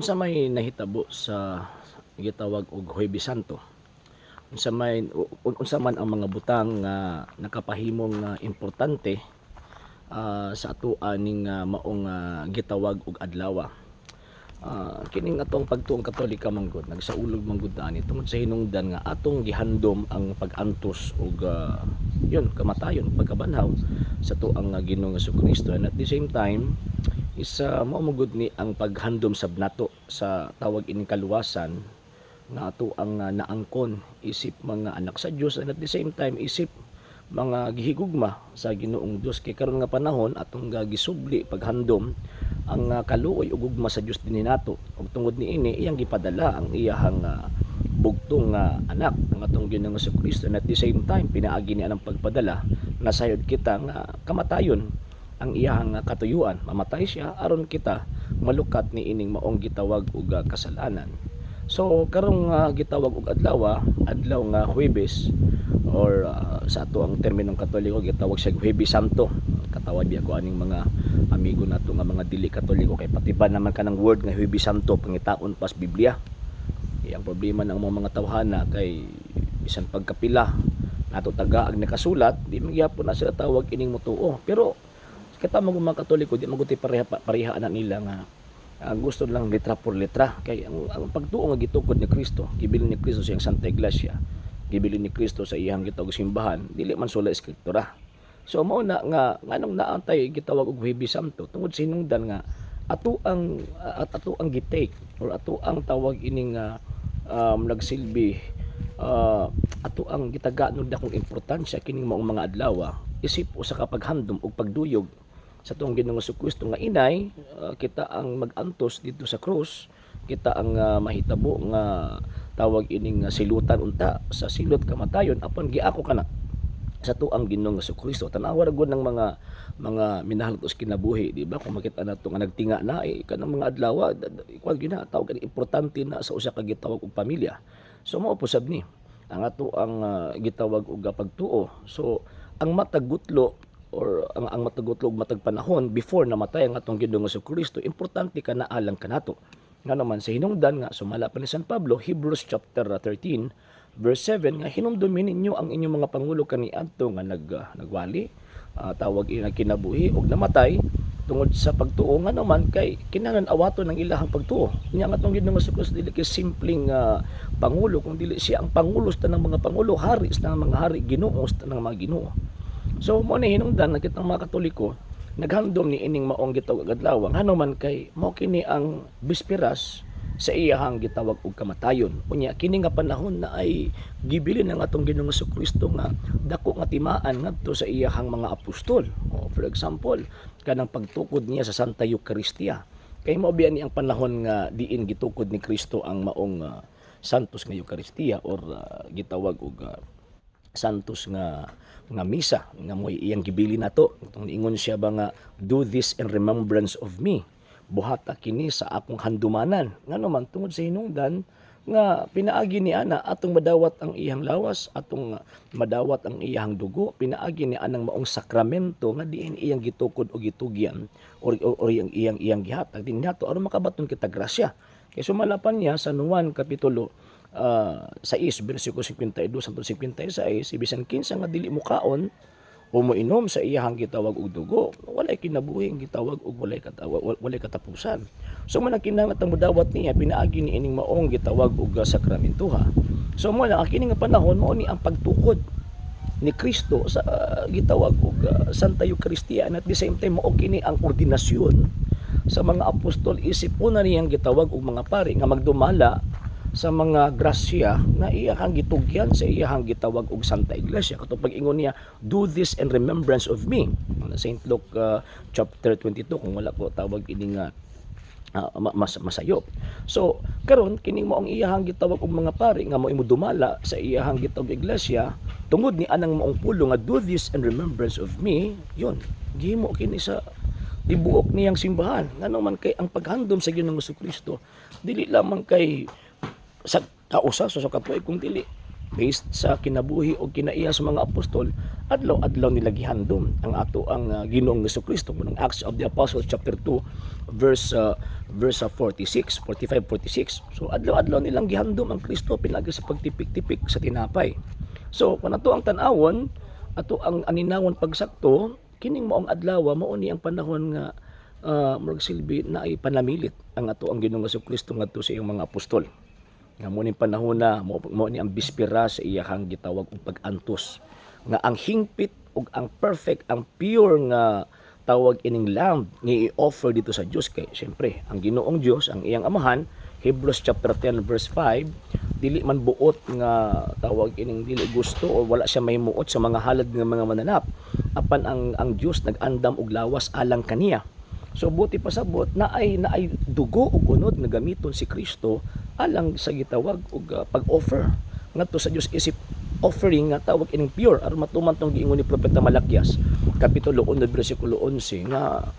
Unsa may nahitabo sa gitawag og Huwebes Santo? Unsa man ang mga butang nga nakapahimong importante sa atoa ning maong gitawag og adlaw? Kining atong pagtuong Katolika man gud, nagsaulog man gud ani tungod sa hinungdan nga atong gihandom ang pag-antos og yun, kamatayon, pagkabanhaw sa atoang Ginoong Kristo, and at the same time is mao man gud ni ang paghandom sab nato sa tawag ining kaluwasan nga ato ang naangkon isip mga anak sa Dios, and at the same time isip mga gihigugma sa Ginoong Dios, kay karon nga panahon atong gisubli paghandom ang kaluoy ug gugma sa Dios dinhi nato, ug tungod niini iyang gipadala ang iyahang bugtong nga anak, ang atong Ginoong Kristo, and at the same time pinaagi niya ang pagpadala, nasayod kita nga kamatayon ang iyahang katuyuan. Mamatay siya aron kita malukat ni ining maong gitawag og kasalanan. So karong gitawag og adlaw, adlaw nga Huwebes, or sa ato ang terminong Katoliko, gitawag siya Huwebes Santo. Katawag biya ko aning mga amigo nato nga mga dili Katoliko kay patiban naman kanang word nga Huwebes Santo, pangitaon pas Biblia. Ang problema ng mga tawhana kay bisan pagkapila nato taga ang nakasulat, di magyapon na sila tawag ining mutuo. Pero kita mo mga Katoliko, di maguti pareha pareha na nila nga gusto lang letra por letra, kay ang pagtuo nga gitukod ni Kristo, gibilin ni Kristo sa iyang Santa Iglesia, gibilin ni Kristo sa iyang gitawag simbahan, dili man sola Escritura. So mao na nga nganong naantay gitawag og Huwebes Santo, tungod sa hinungdan nga ato ang at ato ang gitake or ato ang tawag ining nagsilbi ato ang gitagaan dakong importansya kining maong mga adlaw isip usa ka paghandom ug pagduyog sa atong Ginoong Kristo nga inay kita ang mag-antos dito sa krus, kita ang mahitabo nga tawag ining silutan unta sa silot kamatayon, apan giako kana sa atoang Ginoong Kristo. Tan-awa ra gud ng mga minahal sa kinabuhi, di ba? Kung makita nato nga nagtinga na eh, kanang mga adlaw, kuan gyud na tawag ani, importante na sa usa ka gitawag og pamilya. So mao po sab ni ang ato ang gitawag og pagtuo. So ang matag gutlo or ang matag gutlo ug matag panahon before namatay ang atong Ginoong Kristo, importante ka na alang kanato. Nga naman sa hinungdan nga sumala pa ni San Pablo, Hebrews chapter 13 verse 7, nga hinumdumin ninyo ang inyong mga pangulo kaniadto nga nagwali, tawag ina kinabuhi ug namatay tungod sa pagtuo, nga naman kay kinahanglan awaton ang ilahang pagtuo. Nya ang atong Ginoong Kristo dili kay simpleng pangulo, kung dili siya ang pangulo sa tanang mga pangulo, hari sa tanang mga hari, Ginoo sa tanang mga Ginoo. So mo ni hinungdan nga kitang mga Katoliko naghandom ni ining maong gitawag adlaw, ngano man kay mao kini ang bisperas sa iyahang gitawag og kamatayon. Unya kini nga panahon na ay gibilin ang atong Ginoong Kristo nga dako nga timaan ngadto sa iyahang mga apostol. O, for example, kanang pagtukod niya sa Santa Eucharistia. Kay mao biya ni ang panahon nga diin gitukod ni Kristo ang maong Santos nga Eucharistia or gitawag og santos nga nga misa nga mo'y iyang gibili nato. Itong niingon siya ba nga, "Do this in remembrance of me," buhata kini sa akong handumanan. Ngano man tungod sa hinungdan nga pinaagi ni ana atong madawat ang iyang lawas, atong madawat ang iyang dugo, pinaagi ni anang maong sakramento nga diin iyang gitukod o gitugyan or iyang gihatag din nato aron makabaton kita grasya. Kay sumala pa niya sa Juan kapitulo 6 bersikulo 52 hangtod 56, bisan kinsa nga dili mukaon o moinom sa iyahang gitawag og dugo, walay kinabuhi ang gitawag og walay katapusan. So man ang kinahanglan atong modawat niya pinaagi ni ining maong gitawag og sakramentuha. So mo na kini nga panahon mao ni ang pagtukod ni Kristo sa gitawag og Santa Eucharistia, and at the same time mao kini ang ordinasyon sa mga apostol isip una niyang gitawag og mga pari nga magdumala sa mga grasya nga iyahang gitugyan sa iyahang gitawag og Santa Iglesia. Katong pag-ingon niya, "Do this in remembrance of me," Saint Luke chapter 22, kung wala ko tawag ini nga mas masayop. So karon kining mo ang iyahang gitawag og mga pari nga mo imo dumala sa iyahang gitawag iglesia tungod ni anang maong pulo nga "Do this in remembrance of me," yun gihimo kini sa tibuok niyang simbahan. Ngano man kay ang paghandom sa Ginoong Kristo dili lamang kay sa kausa sa katuig, kung dili Based sa kinabuhi o kinaiya sa mga apostol, adlaw-adlaw nila gihandom ang ato ang Ginoong Kristo. Munang Acts of the Apostles chapter 2 verse 46, 45, 46. So adlaw-adlaw nilang gihandom ang Kristo pinaagi sa pagtipik-tipik sa tinapay. So kung ato ang tan-awon, ato ang aninawon pagsakto, kining maong adlaw, mao ni ang panahon nga murag silbi na ay panamilit ang ato ang Ginoong Kristo ngadto sa iyang mga apostol nga mo ning panahon na mo ni ang bispira sa iyahang gitawag og pag-antos, nga ang hingpit ug ang perfect, ang pure nga tawag ining lamb nga i-offer dito sa Dios, kay syempre ang Ginoong Dios, ang iyang Amahan, Hebrews chapter 10 verse 5, dili man buot nga tawag ining dili gusto o wala siya mahimuot sa mga halad nga mga mananap, apan ang Dios nag-andam og lawas alang kaniya. So buti pasabot naay dugo ug unod nga gamiton si Kristo alang sa gitawag og pag-offer ngadto sa Dios isip offering nga tawag ining pure, aron matuman tong giingon ni Propeta Malakias kapitulo 1 bersikulo 11 nga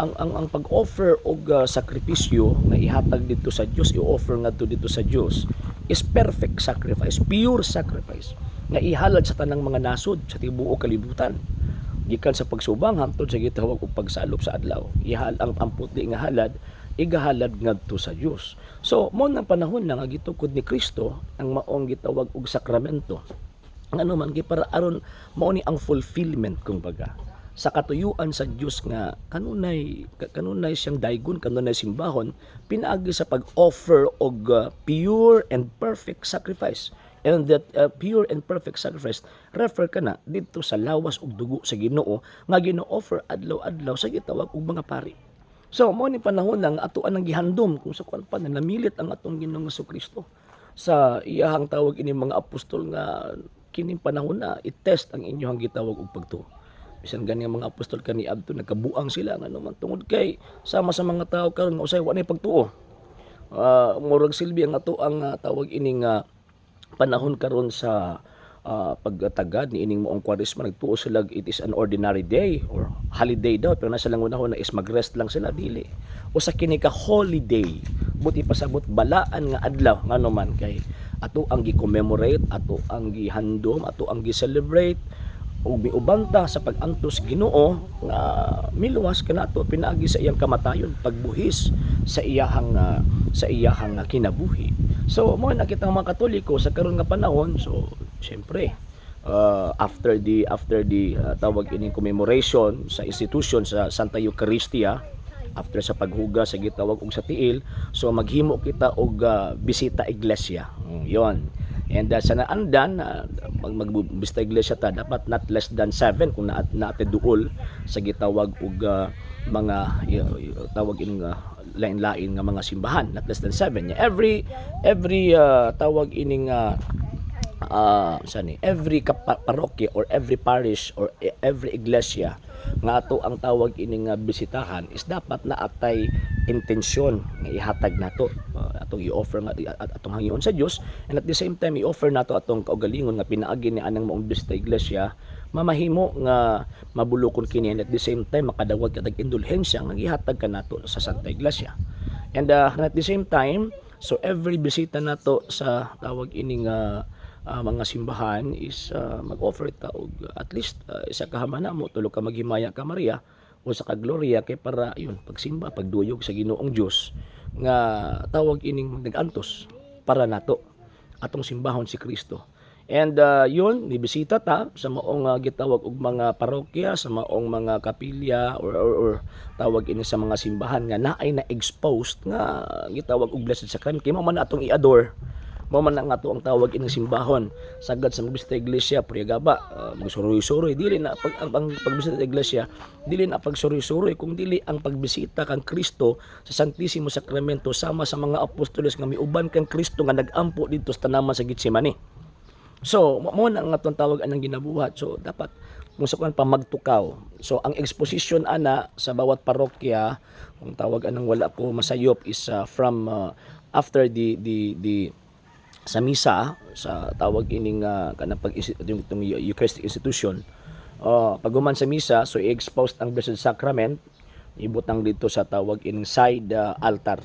ang pag-offer og sakripisyo nga ihatag dito sa Dios, i-offer ngadto dito sa Dios, is perfect sacrifice, pure sacrifice nga ihalad sa tanang mga nasod sa tibuok kalibutan gikan sa pagsubang hangtod sa gitawag og pagsalop sa adlaw. Ihal ang putli nga halad igahalad ngadto sa Dios. So mo nang panahon na nga gitukod ni Kristo ang maong gitawag og sakramento, ngano man kay para aron mao ni ang fulfillment kumbaga sa katuyuan sa Dios nga kanunay siyang daygon, kanunay simbahon pinaagi sa pag-offer og pure and perfect sacrifice. And that pure and perfect sacrifice refer kana didto sa lawas ug dugo sa Ginoo nga gino-offer adlaw-adlaw sa gitawag og mga pari. So mo ni panahon lang ato ang gihandom kung sa kuan pa na namilit ang atong Ginoong Kristo sa iyahang tawag ini mga apostol nga kining panahon na i-test ang inyong gitawag og pagtuo. Bisan gani ang mga apostol kaniadto nagkabuang sila, ngano man tungod kay sama sa mga tao karon nga usay wa nay pagtuo. Murag silbi ang ato ang tawag ining panahon karon sa pagtagad ni ining moong Kwaresma, nagtuo sila it is an ordinary day or holiday daw, pero nasa lang unahon na is magrest lang sila. Dili usa kini ka holiday, buti pasabot balaan nga adlaw, ngano man kay ato ang gi-commemorate, ato ang gihandom, ato ang gi-celebrate ug miuban ta sa pag-antos Ginoo nga miluwas kanato pinaagi sa iyang kamatayon, pagbuhis sa iyahang kinabuhi. So mo na kitang mga Katoliko sa karon nga panahon. So syempre after the tawag ining commemoration sa institution sa Santa Eucharistia, after sa paghugas sa gitawag og sa tiil, so maghimo kita og bisita iglesia. Yon. And sa naandan magbisita iglesia ta, dapat not less than 7 kung naate duol sa gitawag og mga tawag ining lain-lain nga mga simbahan, not less than 7. Every tawag ining sani every parokya or every parish or every iglesia nga ato ang tawag ining nga bisitahan is dapat na atay intensyon nga ihatag nato, atong i-offer nga atong hangyoon sa Dios, and at the same time i-offer nato atong kaugalingon nga pinaagi ni anang maong bisita iglesia mamahimo nga mabulukon kini, and at the same time makadawat ka tag indulhensya nga gihatag kanato sa Santa Iglesia. And at the same time, so every bisita nato sa tawag ining mga simbahan is mag-offer ta og at least isa ka hamana mo, tulo ka maghimaya ka Maria o sa ka Gloria, kay para yun pagsimba, pagduyog sa Ginoong Dios nga tawag ining nag-antos para nato, atong simbahon si Kristo. And yun, nibisita ta sa maong gitawag og mga parokya, sa maong mga kapilya or tawag ini sa mga simbahan nga naay na exposed nga gitawag og Blessed Sacrament, kay mao man atong i-adore, mao man ang ato ang tawag ining simbahon. Sagad sa magbisita iglesia, priyagaba magsuroy-suroy. Dili na pag ang pagbisita sa iglesia, dili na pagsuroy-suroy, kung dili ang pagbisita kang Kristo sa Santisimo Sacramento sama sa mga apostoles nga miuban kang Kristo nga nagampo didto sa tanaman sa Getsemane. So, mo na ang atong tawag anang ginabuhat. So, dapat kung sa kuan pa magtukaw. So, ang exposition ana sa bawat parokya, kung tawag anang wala ko masayop, is from after the sa misa sa tawag ining kanang pag itong Eucharistic institution, pag sa misa, so i-expose ang Blessed Sacrament, ibutang dito sa tawag ining side altar,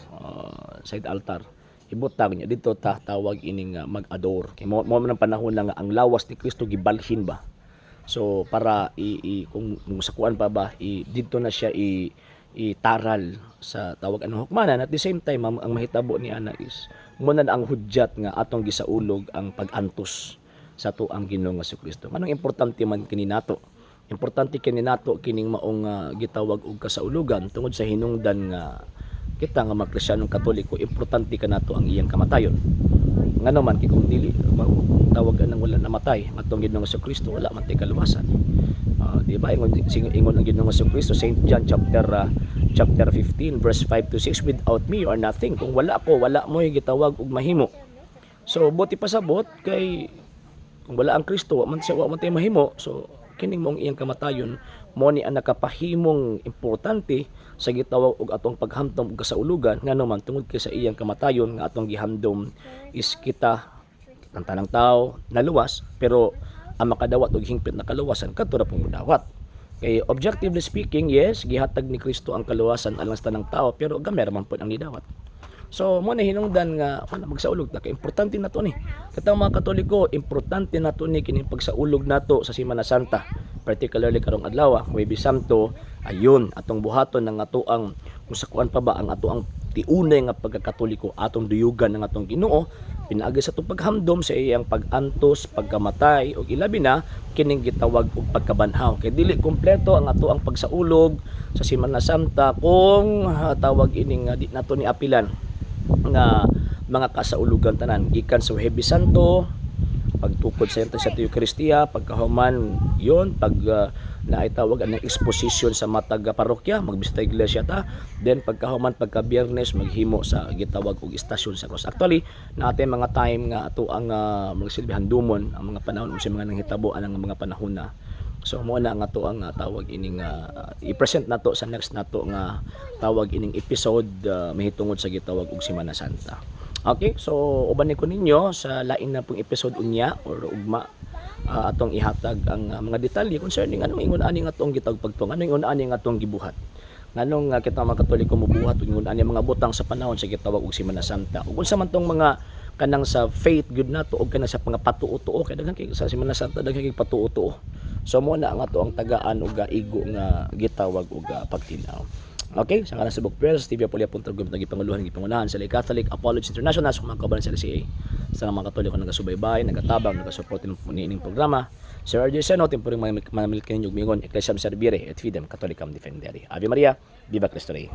side altar. Ibutang niya dito ta tawag ining mag-adore kay mo man ang panahon na nga ang lawas ni Kristo gibalhin ba. So para i kung sa kuan pa ba i didto na siya i itaral sa tawag anong hukmanan. At the same time, ang mahitabo ni ana is mo na ang hudyat nga atong gisaulog ang pag-antos sa ato ang Ginoong Kristo. Anong importante man kini nato? Importante kini nato kining maong gitawag og kasaulugan tungod sa hinungdan nga kita nga mga Kristiyanong Katoliko, importante kanato ang iyang kamatayon. Ngano man kay kung dili tawag anang wala namatay ang atong Ginoong Kristo, wala man tay kaluwasan. Di ba ingon ingon ang Ginoong Kristo, St. John chapter 15 verse 5 to 6, "Without me you are nothing." Kung wala ko, wala mo gitawag og mahimo. So buti pasabot kay kung wala ang Kristo, wa man siya, wa man tay mahimo. So kining mong iyang kamatayon mo ni ang nakapahimong importante sa gitawag og atong paghamdom og kasaulugan. Ngano man tungod kay sa iyang kamatayon nga atong gihamdom is kita ang tanang tao naluwas, pero ang makadawat og hingpit na kaluwasan kadto ra pong mudawat. Kay objectively speaking, yes, gihatag ni Kristo ang kaluwasan alang sa tanang tao, pero gamay ra man pud ang nidawat. So mo na hinungdan nga wala magsaulog ta kay importante na to ni. Katong mga Katoliko, importante na to ni kining pagsaulog nato sa Semana Santa. Particularly karong adlaw, Huwebes Santo, ayun atong buhaton ng atoang kung sa kuan pa ba ang atoang tiunay nga pagkakatoliko, atong duyugan ng atong Ginoo pinaagi sa atong paghamdom sa iyang pag-antos, pagkamatay ug ilabi na kining gitawag og pagkabanhaw. Kay dili kumpleto ang atoang pagsaulog sa Semana Santa kung tawag ining di nato ni apilan nga mga kasaulugan tanan gikan sa Huwebes Santo, pagtukod sa sa Eucharistia, pagkahuman yon, pag naay tawag ang exposition sa matag parokya, magbisita iglesia ta, then pagkahuman, pagka Biyernes, maghimo sa gitawag og istasyon sa cross. Actually, naatay mga time nga ato ang magsilbi handumon ang mga panahon unsa mga nanghitabo anang mga panahon na. So mo na nga to ang tawag ining i-present nato sa next nato nga tawag ining episode mahitungod sa gitawag og Semana Santa. Okay, so uban ko ninyo sa lain na pong episode unya or ugma, atong ihatag ang mga detalye concerning anong ingon ani nga atong gitawag pagtuo, anong ingon ani nga atong gibuhat. Nganong kita mga Katoliko mobuhat og ingon ani mga butang sa panahon sa gitawag og Semana Santa. Ug unsa man tong mga kanang sa faith gyud nato og kanang sa mga patuo-tuo, kay daghan kay sa Semana Santa, daghan kay patuo-tuo. So mo na ang ato ang tagaan og igo nga gitawag og pagtinaw. Okay, sa ngalan sa Book Prayers, TV Apolia Punta Gumit gipanguluhan, gipangunahan sa Catholic Apology International, sa mga kabalan sa LCA. Sa mga Katoliko nagasubaybay, nagatabang, nagasuporte ng programa. Sir RJ Seno, temporing manamil ninyo mingon, Ecclesiam Servire et Fidem Catholicam Defendere. Ave Maria, Viva Cristo Rey.